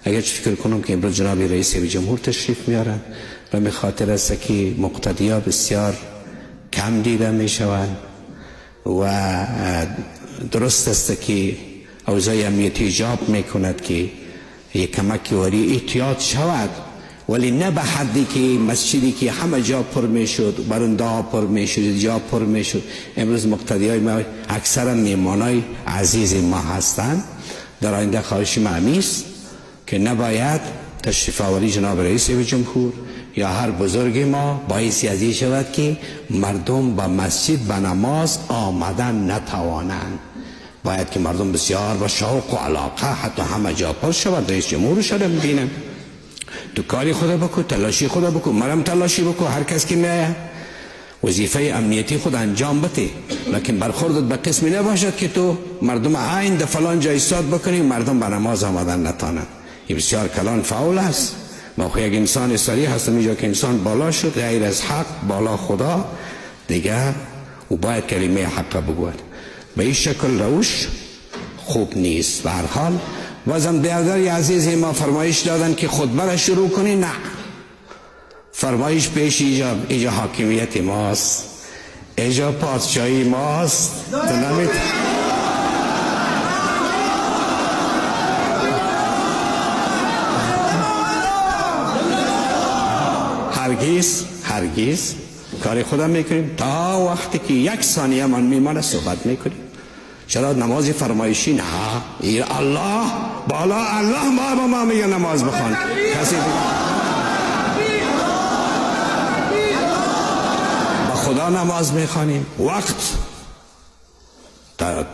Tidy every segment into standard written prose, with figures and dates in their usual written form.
اگر فکر کنم که امروز جناب رئیس جمهور تشریف میارن و به خاطر است که مقتدیا بسیار کم دیده میشوند و درست است که اوضاع امنیتی ایجاب میکند که یک کمک وری احتیاط شود، ولی نه به حدی که مسجدی که همه جا پر میشد، برنده ها پر میشد، جا پر میشد. امروز مقتدی های ما اکثرا میمانای عزیز ما هستند. در آینده خواهش ما همیست که نباید تشریف آوری جناب رئیس جمهور یا هر بزرگ ما باعث از این شود که مردم به مسجد به نماز آمدن نتوانند. باید که مردم بسیار با شوق و علاقه حتی همه جا پر شود. رئیس جمهور شده میبینم تو کاری خدا بکو، تلاشی خدا بکو، مرم تلاشی بکو، هر کس که میآید وظیفه امنیتی خود انجام بده، لکن برخوردت به قسمی نباشد که تو مردم عین در فلان جای ایستاد بکنی مردم به نماز آمدن نتانند. این بسیار کلان فعال است. ما خو یک انسان صریح هستم، اینجا که انسان بالا شد غیر از حق بالا خدا دیگه او باید کلمه حق بگوید. به این شکل روش خوب نیست. به هر حال بازم برادر عزیز ما فرمایش دادن که خطبه را شروع کنی. نه، فرمایش پیش ایجا حاکمیت ماست، ایجا پادشاهی ماست. تو نمی‌تونی. هرگز هرگز کار خودم میکنیم تا وقتی که یک ثانیه من میمانه صحبت میکنیم. چرا نماز فرمایشی؟ نه، ای الله بالا الله ما با ما میگه نماز بخوان. کسی با خدا نماز میخوانیم، وقت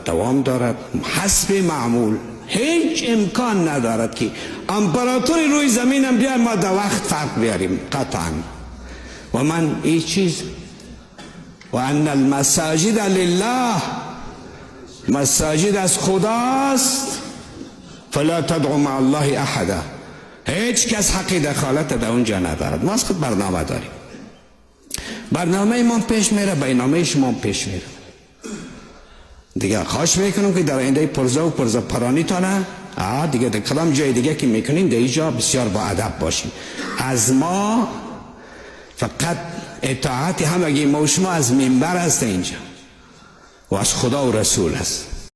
دوام دارد حسب معمول. هیچ امکان ندارد که امپراتوری روی زمینم بیای ما در وقت فرق بیاریم قطعا. و من این چیز و ان المساجد لله، مساجد از خداست، فلا تدعو مع الله احدا. هیچ کس حقی دخالت در اونجا ندارد. ما از خود برنامه داریم، برنامه ما پیش میره، برنامه شما پیش میره دیگه. خواهش میکنم که در آینده پرزه و پرزه پرانی تانه دیگه در کدام جای دیگه که میکنین در اینجا بسیار با ادب باشین. از ما فقط اطاعت همگی ما و شما از منبر هست اینجا و از خدا و رسول هست.